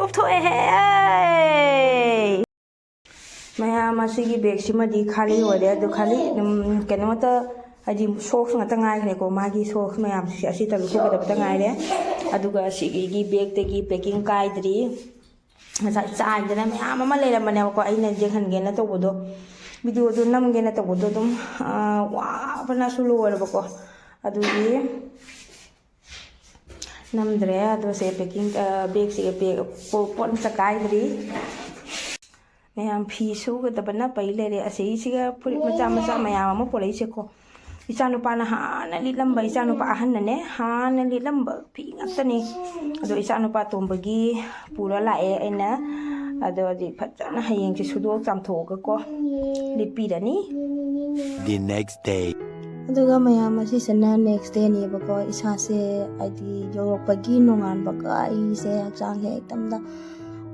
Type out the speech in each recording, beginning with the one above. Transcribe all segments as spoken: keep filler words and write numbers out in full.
ꯎꯞꯊꯣꯛꯑꯦꯍꯦ꯫ ꯃꯌꯥꯝ, ꯑꯁꯤꯒꯤ ꯕꯦꯒꯁꯤꯃꯗꯤ ꯈꯥꯂꯤ ꯑꯣꯏꯔꯦ꯫ ꯑꯗꯨ ꯈꯥꯂꯤ, ꯎꯝ, ꯀꯩꯅꯣꯃꯇ, ꯍꯥꯏꯗꯤ ꯁꯣꯛꯁ ꯉꯥꯛꯇ ꯉꯥꯏꯈ꯭ꯔꯦꯀꯣ, ꯃꯥꯒꯤ ꯁꯣꯛꯁ ꯃꯌꯥꯝꯁꯤꯁꯨ ꯑꯁꯤꯇ ꯂꯧꯊꯣꯛꯀꯗꯕꯇ ꯉꯥꯏꯔꯦ꯫ ꯑꯗꯨꯒ ꯑꯁꯤꯒꯤ ꯕꯦꯒꯇꯒꯤ ꯄꯦꯀꯤꯡ ꯀꯥꯏꯗ꯭ꯔꯤ꯫ ꯉꯁꯥꯏ ꯆꯥꯏꯗꯅ ꯃꯌꯥꯝ ꯑꯃ ꯂꯩꯔꯝꯕꯅꯦꯕꯀꯣ, ꯑꯩꯅ ꯌꯦꯡꯍꯟꯒꯦꯅ ꯇꯧꯕꯗꯣ, ꯚꯤꯗꯤꯑꯣꯗꯣ ꯅꯝꯒꯦꯅ ꯇꯧꯕꯗꯣ ꯑꯗꯨꯝ, ꯑꯥ, ꯋꯥꯕꯅꯁꯨ ꯂꯣꯏꯔꯕꯀꯣ꯫ ꯑꯗꯨꯒꯤ ꯅꯝꯗ꯭ꯔꯦ꯫ ꯑꯗꯣ ꯁꯦ ꯄꯦꯀꯤꯡ, ꯑ, ꯕꯦꯒꯁꯤꯒ ꯄꯦꯛ-, ꯄꯣ-, ꯄꯣꯠ ꯑꯝꯇ ꯀꯥꯏꯗ꯭ꯔꯤ꯫ ꯃꯌꯥꯝ ꯐꯤ ꯁꯨꯒꯗꯕꯅ ꯄꯩ ꯂꯩꯔꯦ꯫ ꯑꯁꯤꯁꯤꯒ ꯐꯨꯔꯤꯠ ꯃꯆꯥ ꯃꯆꯥ ꯃꯌꯥꯝ ꯑꯃ ꯄꯨꯔꯛꯏꯁꯦꯀꯣ꯫ ꯏꯆꯥꯅꯨꯄꯥꯅ ꯍꯥꯟꯅ ꯂꯤꯠꯂꯝꯕ, ꯏꯆꯥꯅꯨꯄꯥ ꯑꯍꯟꯅꯅꯦ ꯍꯥꯟꯅ ꯂꯤꯠꯂꯝꯕ ꯐꯤ ꯉꯥꯛꯇꯅꯤ꯫ ꯑꯗꯣ ꯏꯆꯥꯅꯨꯄꯥ ꯑꯇꯣꯝꯕꯒꯤ ꯄꯨꯔ ꯂꯥꯛꯑꯦ ꯑꯩꯅ꯫ ꯑꯗꯣ ꯍꯧꯖꯤꯛ ꯐꯖꯅ ꯍꯌꯦꯡꯁꯦ ꯁꯨꯗꯣꯛ ꯆꯥꯝꯊꯣꯛꯑꯒꯀꯣ ꯂꯤꯠꯄꯤꯔꯅꯤ꯫ The next day. ꯑꯗꯨꯒ ꯃꯌꯥꯝ, ꯑꯁꯤꯁꯤꯅ next dayꯅꯦꯕꯀꯣ꯫ ꯏꯁꯥꯁꯦ ꯍꯥꯏꯗꯤ ꯌꯧꯔꯛꯄꯒꯤ ꯅꯣꯡꯉꯥꯟꯕꯒ ꯑꯩꯁꯦ ꯍꯛꯆꯥꯡꯁꯦ ꯍꯦꯛꯇ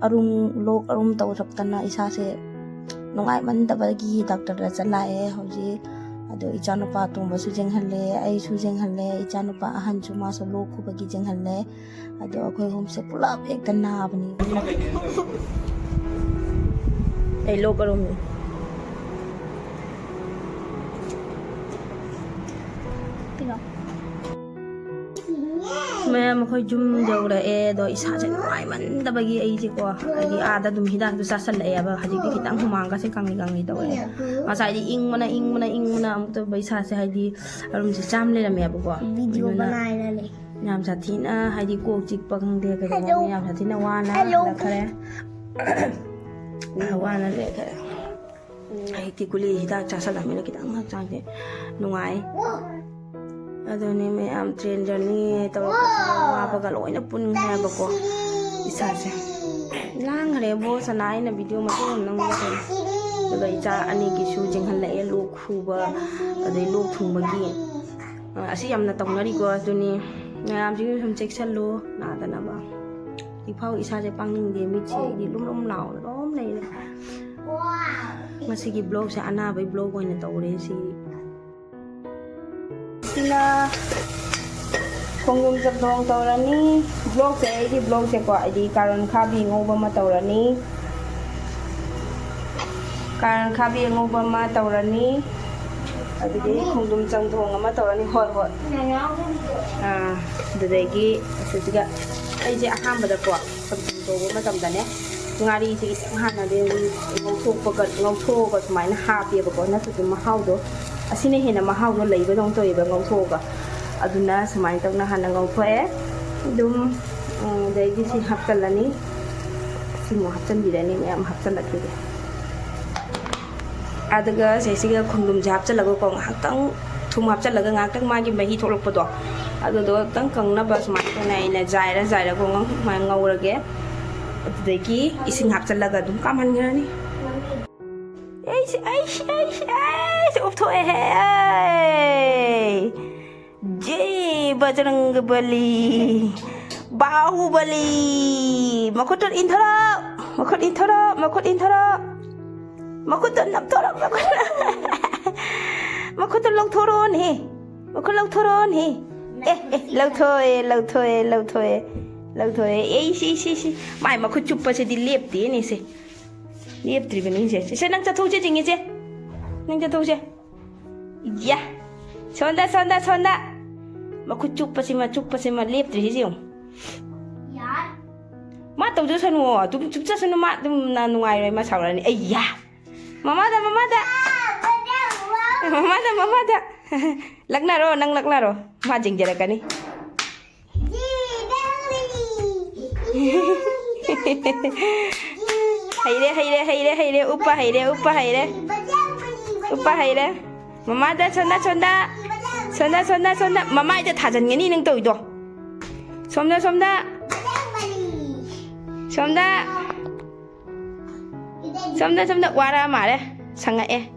ꯑꯔꯨꯝ, ꯂꯣꯛ ꯑꯔꯨꯝ ꯇꯧꯔꯛꯇꯅ ꯏꯁꯥꯁꯦ ꯅꯨꯡꯉꯥꯏꯃꯟꯗꯕꯒꯤ ꯗꯥꯛꯇꯔꯗ ꯆꯠꯂꯛꯑꯦ ꯍꯧꯖꯤꯛ꯫ ꯑꯗꯣ ꯏꯆꯥꯅꯨꯄꯥ ꯑꯇꯣꯝꯕꯁꯨ ꯌꯦꯡꯍꯜꯂꯦ, ꯑꯩꯁꯨ ꯌꯦꯡꯍꯜꯂꯦ, ꯏꯆꯥꯅꯨꯄꯥ ꯑꯍꯟꯁꯨ ꯃꯥꯁꯨ ꯂꯣꯛ ꯈꯨꯕꯒꯤ ꯌꯦꯡꯍꯜꯂꯦ꯫ ꯑꯗꯣ ꯑꯩꯈꯣꯏ ꯑꯍꯨꯝꯁꯦ ꯄꯨꯂꯞ ꯍꯦꯛꯇ ꯅꯥꯕꯅꯤ꯫ ꯑꯩ ꯂꯣꯛ ꯑꯔꯨꯝꯃꯤ꯫ ꯃꯌꯥꯝ, ꯑꯩꯈꯣꯏ ꯌꯨꯝ ꯌꯧꯔꯛꯑꯦ꯫ ꯑꯗꯣ ꯏꯁꯥꯁꯦ ꯅꯨꯡꯉꯥꯏꯃꯟꯗꯕꯒꯤ ꯑꯩꯁꯦꯀꯣ, ꯍꯥꯏꯗꯤ ꯑꯥꯗ ꯑꯗꯨꯝ ꯍꯤꯗꯥꯛꯇꯨ ꯆꯥꯁꯜꯂꯛꯑꯦꯕ꯫ ꯍꯧꯖꯤꯛꯇꯤ ꯈꯤꯇꯪ ꯍꯨꯃꯥꯡꯒꯁꯦ ꯀꯪꯂꯤ ꯀꯪꯂꯤ ꯇꯧꯔꯛꯑꯦ꯫ ꯉꯁꯥꯏꯗꯤ ꯏꯪꯕꯅ, ꯏꯪꯕꯅ, ꯏꯪꯕꯅ ꯑꯃꯨꯛꯇꯣꯏꯕ ꯏꯁꯥꯁꯦ, ꯍꯥꯏꯗꯤ ꯑꯔꯨꯝꯁꯦ ꯆꯥꯝ ꯂꯩꯔꯝꯃꯦꯕꯀꯣ꯫ ꯚꯤꯗꯤꯑꯣ ꯑꯗꯨꯅ ꯕꯅꯥꯏꯅꯅꯦ꯫ ꯌꯥꯝ ꯁꯥꯊꯤꯅ, ꯍꯥꯏꯗꯤ ꯀꯣꯛ ꯆꯤꯛꯄ ꯈꯪꯗꯦ, ꯀꯩꯗꯧꯕ ꯈꯪꯗꯦ, ꯌꯥꯝ ꯁꯥꯊꯤꯅ ꯋꯥꯅ ꯍꯜꯂꯛꯈ꯭ꯔꯦ꯫ ꯋꯥꯅ ꯂꯩꯈ꯭ꯔꯦ꯫ ꯍꯧꯖꯤꯛꯇꯤ ꯒꯨꯂꯤ ꯍꯤꯗꯥꯛ ꯆꯥꯁꯜꯂꯝꯅꯤꯅ ꯈꯤꯇꯪ ꯍꯛꯆꯥꯡꯁꯦ ꯅꯨꯡꯉꯥꯏ꯫ ꯑꯗꯨꯅꯦ ꯃꯌꯥꯝ, train journey ꯇꯧꯔꯛꯄꯁꯦ ꯋꯥꯕꯒ ꯂꯣꯏꯅ ꯄꯨꯟꯈ꯭ꯔꯦꯕꯀꯣ ꯏꯁꯥꯁꯦ꯫ ꯂꯥꯡꯈ꯭ꯔꯦꯕꯣ ꯁꯅꯥ, ꯑꯩꯅ ꯚꯤꯗꯤꯑꯣ ꯃꯇꯦꯛ ꯑꯃ ꯅꯝꯒꯦ ꯇꯧꯔꯤ꯫ ꯑꯗꯨꯒ ꯏꯆꯥ ꯑꯅꯤꯒꯤꯁꯨ ꯌꯦꯡꯍꯜꯂꯛꯑꯦ, ꯂꯣꯛ ꯈꯨꯕ ꯑꯗꯩ ꯂꯣꯛ ꯊꯨꯡꯕꯒꯤ꯫ ꯑ, ꯑꯁꯤ ꯌꯥꯝꯅ ꯇꯧꯅꯔꯤꯀꯣ꯫ ꯑꯗꯨꯅꯤ ꯃꯌꯥꯝꯁꯤꯡꯁꯨ ꯁꯨꯝ ꯆꯦꯛꯁꯤꯜꯂꯨ ꯅꯥꯗꯅꯕ꯫ ꯍꯧꯖꯤꯛꯐꯥꯎ ꯏꯁꯥꯁꯦ ꯄꯥꯡꯅꯤꯡꯗꯦ, ꯃꯤꯠꯁꯦ ꯑꯩꯗꯤ ꯂꯨꯝ ꯂꯨꯝ ꯂꯥꯎꯅ ꯑꯗꯨꯝ ꯂꯩꯔꯦ꯫ ꯉꯁꯤꯒꯤ vlogꯁꯦ ꯑꯅꯥꯕꯒꯤ vlog ꯑꯣꯏꯅ ꯇꯧꯔꯦ ꯁꯤ꯫ ꯁꯤꯅ ꯈꯣꯡꯗ꯭ꯔꯨꯝ ꯆꯝꯊꯣꯡ ꯇꯧꯔꯅꯤ꯫ ꯕ꯭ꯂꯣꯛꯁꯦ, ꯑꯩꯒꯤ ꯕ꯭ꯂꯣꯛꯁꯦꯀꯣ, ꯑꯩꯗꯤ ꯀꯥꯔꯣꯟ ꯈꯥꯕꯤ ꯑꯉꯧꯕ ꯑꯃ ꯇꯧꯔꯅꯤ꯫ ꯀꯥꯔꯣꯟ ꯈꯥꯕꯤ ꯑꯉꯧꯕ ꯑꯃ ꯇꯧꯔꯅꯤ꯫ ꯑꯗꯨꯗꯒꯤ ꯈꯣꯡꯗ꯭ꯔꯨꯝ ꯆꯝꯊꯣꯡ ꯑꯃ ꯇꯧꯔꯅꯤ꯫ ꯍꯣꯏ, ꯍꯣꯏ꯫ ꯑꯥ, ꯑꯗꯨꯗꯒꯤ ꯑꯁꯤꯁꯤꯒ ꯑꯩꯁꯦ ꯑꯍꯥꯟꯕꯗꯀꯣ ꯆꯝꯊꯣꯡ ꯇꯧꯕ ꯃꯇꯝꯗꯅꯦ, ꯉꯥꯔꯤꯁꯦ ꯈꯤꯇꯪ ꯍꯥꯟꯅꯗꯤ ꯉꯧꯊꯣꯛꯄꯒ, ꯉꯧꯊꯣꯛꯑꯒ ꯁꯨꯃꯥꯏꯅ ꯍꯥꯞꯄꯦꯕꯀꯣ꯫ ꯅꯠꯇ꯭ꯔꯗꯤ ꯃꯍꯥꯎꯗꯣ, ꯑꯁꯤꯅ ꯍꯦꯟꯅ ꯃꯍꯥꯎꯗꯣ ꯂꯩꯕꯗꯧꯅ ꯇꯧꯋꯦꯕ ꯉꯧꯊꯣꯛꯑꯒ꯫ ꯑꯗꯨꯅ ꯁꯨꯃꯥꯏꯅ ꯇꯧꯅ ꯍꯥꯟꯅ ꯉꯧꯊꯣꯛꯑꯦ꯫ ꯑꯗꯨꯝ, ꯎꯝ, ꯑꯗꯩꯗꯤ ꯁꯤ ꯍꯥꯞꯆꯤꯜꯂꯅꯤ꯫ ꯁꯤꯃꯨꯛ ꯍꯥꯞꯆꯤꯟꯕꯤꯔꯅꯤ, ꯃꯌꯥꯝ ꯍꯥꯞꯆꯤꯜꯂꯛꯈꯤꯒꯦ꯫ ꯑꯗꯨꯒ ꯁꯤꯁꯤꯒ ꯈꯣꯡꯗ꯭ꯔꯨꯝꯁꯦ ꯍꯥꯞꯆꯤꯜꯂꯒꯀꯣ, ꯉꯥꯏꯍꯥꯛꯇꯪ ꯊꯨꯝ ꯍꯥꯞꯆꯤꯜꯂꯒ ꯉꯥꯏꯍꯥꯛꯇꯪ ꯃꯥꯒꯤ ꯃꯍꯤ ꯊꯣꯛꯂꯛꯄꯗꯣ, ꯑꯗꯨꯗꯣ ꯈꯤꯇꯪ ꯀꯪꯅꯕ ꯁꯨꯃꯥꯏꯅ ꯇꯧꯅ ꯑꯩꯅ ꯖꯥꯏꯔ ꯖꯥꯏꯔꯒ ꯉꯧ-, ꯁꯨꯃꯥꯏꯅ ꯉꯧꯔꯒꯦ꯫ ꯑꯗꯨꯗꯒꯤ ꯏꯁꯤꯡ ꯍꯥꯞꯆꯤꯜꯂꯒ ꯑꯗꯨꯝ ꯀꯥꯝꯍꯟꯈ꯭ꯔꯅꯤ꯫ ꯑꯩꯁꯦ, ꯑꯩꯁꯦ, ꯑꯩꯁꯦ, ꯑꯩꯁꯦ ꯎꯞꯊꯣꯛꯑꯦꯍꯦ, ꯑꯩ꯫ J ꯕꯖꯔꯪꯒ Bali, Baahubali. ꯃꯈꯨꯠꯇꯣ ꯏꯟꯊꯣꯔꯛ, ꯃꯈꯨꯠ ꯏꯟꯊꯣꯔꯛ, ꯃꯈꯨꯠ ꯏꯟꯊꯣꯔꯛ꯫ ꯃꯈꯨꯠꯇꯣ ꯅꯞꯊꯣꯔꯛ, ꯃꯈꯨꯠ꯫ ꯃꯈꯨꯠꯇꯣ ꯂꯧꯊꯣꯔꯛꯑꯣꯅꯦ꯫ ꯃꯈꯨꯠ ꯂꯧꯊꯣꯔꯛꯑꯣꯅꯦ꯫ ꯑꯦ, ꯑꯦ, ꯂꯧꯊꯣꯛꯑꯦ, ꯂꯧꯊꯣꯛꯑꯦ, ꯂꯧꯊꯣꯛꯑꯦ꯫ ꯂꯧꯊꯣꯛꯑꯦ꯫ ꯑꯦ, ꯁꯤ, ꯁꯤ, ꯁꯤ꯫ ꯃꯥꯏ ꯃꯈꯨꯠ ꯆꯨꯞꯄꯁꯤꯗꯤ ꯂꯦꯞꯇꯦꯅꯦ ꯁꯦ꯫ ꯂꯦꯞꯇ꯭ꯔꯤꯕꯅꯤ ꯁꯦ꯫ ꯁꯦ, ꯁꯦ, ꯅꯪ ꯆꯠꯊꯣꯛꯁꯦ, ꯆꯤꯡꯉꯤꯁꯦ꯫ ꯅꯪ ꯆꯠꯊꯣꯛꯁꯦ꯫ ꯌꯥ! ꯁꯣꯝꯗ, ꯁꯣꯝꯗ, ꯁꯣꯝꯗ! ꯃꯈꯨꯠ ꯆꯨꯞꯄꯁꯤꯃ, ꯆꯨꯞꯄꯁꯤꯃ ꯂꯦꯞꯇ꯭ꯔꯤꯁꯤ ꯌꯦꯡꯉꯨ꯫ ꯌꯥ! ꯃꯥ ꯇꯧꯖꯁꯅꯨ, ꯑꯗꯨꯝ ꯆꯨꯞꯆꯁꯅꯨ, ꯃꯥ ꯑꯗꯨꯝ ꯅ-, ꯅꯨꯡꯉꯥꯏꯔꯣꯏ, ꯃꯥ ꯁꯥꯎꯔꯛꯑꯅꯤ꯫ ꯑꯩ ꯌꯥ! ꯃꯃꯥꯗ, ꯃꯃꯥꯗ! ꯃꯃꯥꯗ, ꯃꯃꯥꯗ! ꯂꯛꯅꯔꯣ, ꯅꯪ ꯂꯛꯅꯔꯣ, ꯃꯥ ꯆꯤꯡꯖꯔꯛꯀꯅꯤ꯫ ꯍꯩꯔꯦ, ꯍꯩꯔꯦ, ꯍꯩꯔꯦ, ꯍꯩꯔꯦ, ꯎꯞꯄ ꯍꯩꯔꯦ, ꯎꯞꯄ ꯍꯩꯔꯦ꯫ ꯎꯞꯄ ꯍꯩꯔꯦ꯫ ꯃꯃꯥꯗ, ꯁꯣꯝꯗ, ꯁꯣꯝꯗ꯫ ꯁꯣꯝꯗ, ꯁꯣꯝꯗ, ꯁꯣꯝꯗ꯫ ꯃꯃꯥꯏꯗ ꯊꯥꯖꯤꯟꯒꯅꯤ ꯅꯪ ꯇꯧꯔꯤꯗꯣ꯫ ꯁꯣꯝꯗ, ꯁꯣꯝꯗ꯫ ꯁꯣꯝꯗ꯫ ꯁꯣꯝꯗ, ꯁꯣꯝꯗ꯫ ꯋꯥꯔ ꯃꯥꯜꯂꯦ꯫ ꯁꯪꯉꯛꯑꯦ꯫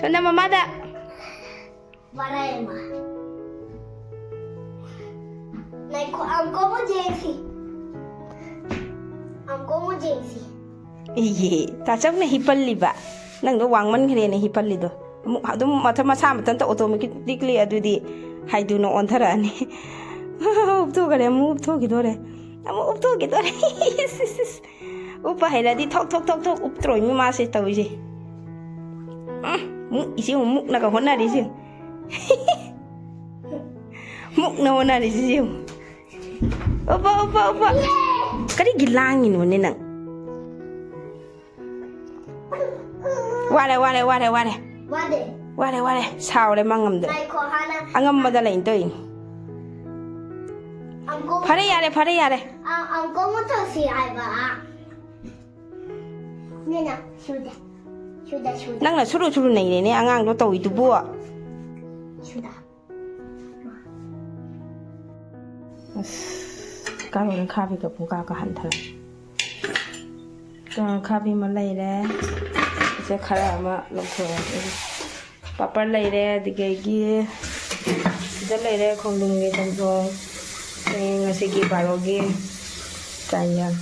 ꯁꯣꯝꯗ ꯃꯃꯥꯗ꯫ ꯋꯥꯔꯦ ꯏꯃꯥ꯫ ꯉꯥꯏꯈꯣ, ꯑꯃꯨꯛꯀ ꯑꯃꯨꯛ ꯌꯦꯡꯁꯤ꯫ ꯑꯃꯨꯛꯀ ꯑꯃꯨꯛ ꯌꯦꯡꯁꯤ꯫ ꯏꯌꯦ, ꯇꯥꯆꯧꯅ ꯍꯤꯞꯍꯜꯂꯤꯕ꯫ ꯅꯪꯗꯣ ꯋꯥꯡꯃꯟꯈ꯭ꯔꯦꯅ ꯍꯤꯞꯍꯜꯂꯤꯗꯣ꯫ ꯑꯃꯨꯛ ꯑꯗꯨꯝ ꯃꯊ-, ꯃꯁꯥ ꯃꯊꯟꯇ automatically ꯑꯗꯨꯗꯤ ꯍꯥꯏꯗꯨꯅ ꯑꯣꯟꯊꯔꯛꯑꯅꯤ꯫ ꯎꯞꯊꯣꯛꯈꯔꯦ, ꯑꯃꯨꯛ ꯎꯞꯊꯣꯛꯈꯤꯗꯣꯔꯦ꯫ ꯑꯃꯨꯛ ꯎꯞꯊꯣꯛꯈꯤꯗꯣꯔꯦ꯫ ꯏꯁ, ꯏꯁ, ꯏꯁ꯫ ꯎꯞꯄ ꯍꯩꯔꯗꯤ ꯊꯣꯛ ꯊꯣꯛ ꯊꯣꯛ ꯊꯣꯛ ꯎꯞꯇ꯭ꯔꯣꯏꯅꯤ ꯃꯥꯁꯦ ꯇꯧꯔꯤꯁꯦ꯫ ꯎꯝ, ꯃꯨꯛꯏꯁꯤ ꯌꯦꯡꯉꯨ, ꯃꯨꯛꯅꯒ ꯍꯣꯠꯅꯔꯤꯁꯤ ꯌꯦꯡꯉꯨ꯫ ꯃꯨꯛꯅ ꯍꯣꯠꯅꯔꯤꯁꯤ ꯌꯦꯡꯉꯨ꯫ ꯎꯞꯄ, ꯎꯞꯄ, ꯎꯞꯄ꯫ ꯀꯔꯤꯒꯤ ꯂꯥꯡꯉꯤꯅꯣꯅꯦ ꯅꯪ? ꯋꯥꯔꯦ, ꯋꯥꯔꯦ, ꯋꯥꯔꯦ, ꯋꯥꯔꯦ꯫ ꯋꯥꯗꯦ꯫ ꯋꯥꯔꯦ, ꯋꯥꯔꯦ꯫ ꯁꯥꯎꯔꯦ ꯃꯥ ꯉꯝꯗ꯭ꯔꯦ꯫ ꯉꯥꯏꯈꯣ, ꯍꯥꯟꯅ ꯑꯉꯝꯕꯗ ꯂꯩꯅ ꯇꯧꯔꯤꯅꯤ꯫ ꯑꯪꯀꯣ-, ꯐꯔꯦ, ꯌꯥꯔꯦ, ꯐꯔꯦ, ꯌꯥꯔꯦ꯫ ꯑ-, ꯑꯪꯀꯣ ꯑꯃ ꯇꯧꯁꯤ ꯍꯥꯏꯕ꯫ ꯅꯦꯅ, ꯁꯨꯗꯦ꯫ ꯁꯨꯗꯦ, ꯁꯨꯗꯦ꯫ ꯅꯪꯅ ꯁꯨꯔꯨ ꯁꯨꯔꯨ ꯅꯩꯔꯦꯅꯦ ꯑꯉꯥꯡꯗꯣ ꯇꯧꯏꯗꯨꯕꯨ꯫ ꯁꯨꯗꯦ꯫ ꯑꯁ, ꯀꯥꯔꯣꯠ ꯑꯈꯥꯕꯤꯒ ꯄꯨꯡꯀꯥ ꯀꯥꯍꯟꯊꯔꯦ꯫ ꯀꯥꯔꯣꯠ ꯑꯈꯥꯕꯤ ꯑꯃ ꯂꯩꯔꯦ꯫ ꯁꯦ ꯈꯔ ꯑꯃ ꯂꯧꯊꯣꯛꯑꯦ꯫ ꯄꯥꯄꯔ ꯂꯩꯔꯦ, ꯑꯗꯨꯗꯒꯤ ꯁꯤꯗ ꯂꯩꯔꯦ ꯈꯣꯡꯗ꯭ꯔꯨꯝꯒꯤ ꯆꯝꯊꯣꯡ꯫ ꯍꯌꯦꯡ ꯉꯁꯤꯒꯤ ꯕꯥꯔꯣꯒꯤ ꯆꯥꯛ ꯏꯟꯖꯥꯡ꯫